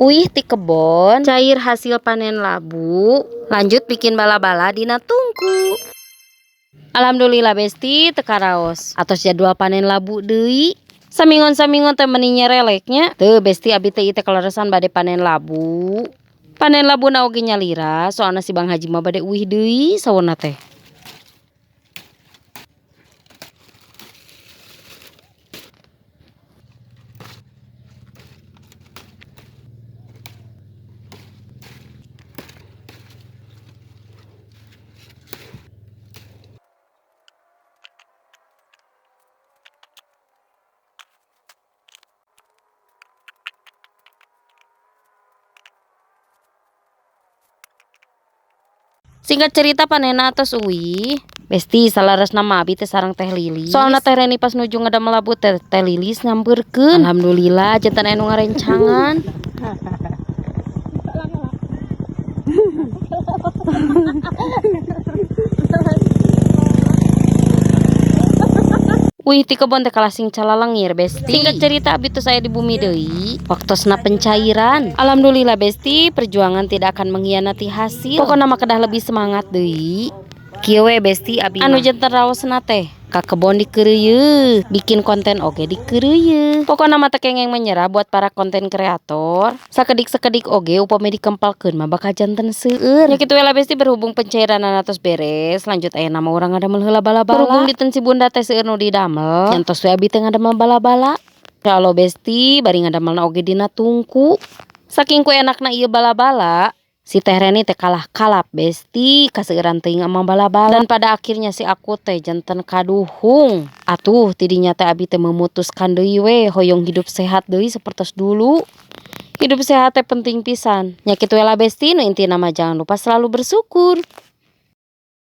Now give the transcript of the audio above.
Uih ti kebon, cair hasil panen labu, lanjut bikin bala-bala dina tungku. Alhamdulillah, Besti, teu karaos. Atos jadwal panen labu deui. Samingon-samingon teh meni nyerelek nya. Teu, Besti, abi teh ieu teh kaleresan bade panen labu. Panen labuna oge nyalira, soalna si Bang Haji mah bade uih deui sauna teh. Singkat cerita, panenna atos uih. Besti, saleresna mah abi teh sareng Teh Lilis. Soalna Teh Reni pas nuju ngadamel labu teh, Teh Lilis nyampeurkeun. Alhamdulillah janten aya nu ngarencangan. Wih, ti kebon teh kalah sing calalengir, Besti. Singkat cerita, abi tos aya di bumi deui. Waktosna pencairan. Alhamdulillah, Besti, perjuangan tidak akan mengkhianati hasil. Pokokna mah kedah lebih semangat deui. Kieu we, Besti, abi anu janten raosna teh. Ka kebon dikeureuyeun, bikin konten oge dikeureuyeun. Pokokna mah teu kengeng menyerah buat para konten kreator. Sakedik-sakedik oge upami dikempalkeun mah bakal janten seueur. Nya kitu we lah, Besti, berhubung pencairanana tos beres, lanjut ayeuna mah urang ngadamel heula bala-bala. Berhubung dinten si Bunda teh seueur nu didamel, nyantos we abi teh ngadamel bala-bala. Insyaallah, Besti, bari ngadamelna oge dina tungku. Saking ku enakna ieu bala-bala, si Teh Reni teh kalah kalap, Besti, kaseueuran teuing ama bala-bala. Dan pada akhirnya si aku teh janten kaduhung. Atuh tidinya teh abi teh memutuskan deui we hoyong hidup sehat deui sapertos dulu. Hidup sehat teh penting pisan. Nya kitu we lah, Besti, nu intina mah jangan lupa selalu bersyukur.